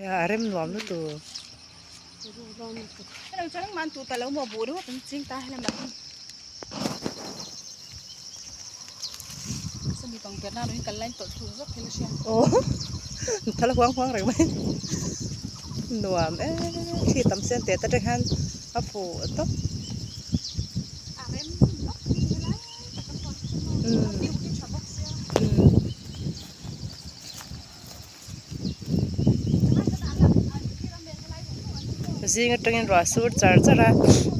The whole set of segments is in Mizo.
A rem nuam lutuk. Aw thal huang huang reng mai nuam em khi tam sen teh te tang hian a fuh tawp. Zing atangin ruah sur char char a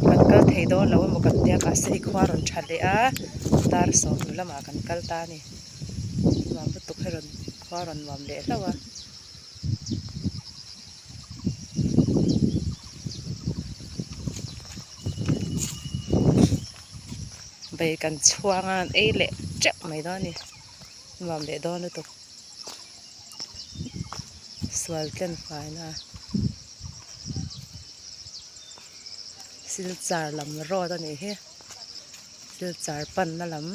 kan kal thei dawn lo emaw kan tia mahse i khua rawn tha leh a dar sawm lamah kan kal ta a ni nuam lutuk hi rawn khua rawn nuam leh hlauh a. Bai kan chhuang a an ei leh teuh mai dawn a ni nuam leh dawn lutuk. Sual tlen faina silchar lam road a nih hi silchar panna lam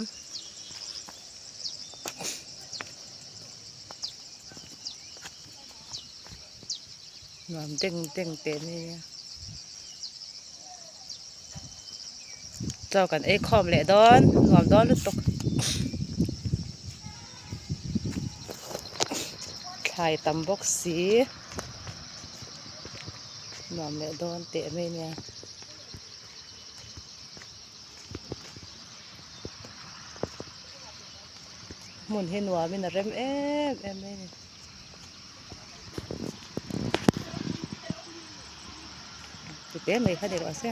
nuam deng deng teh mai a nia chaw kan ei khawm leh dawn nuam dawn lutuk. Thlai tam bawk si nuam leh dawn teh mai nia. Hmun hi nuamin a rem em em mai a ni. Tute mai kha ni rawh se.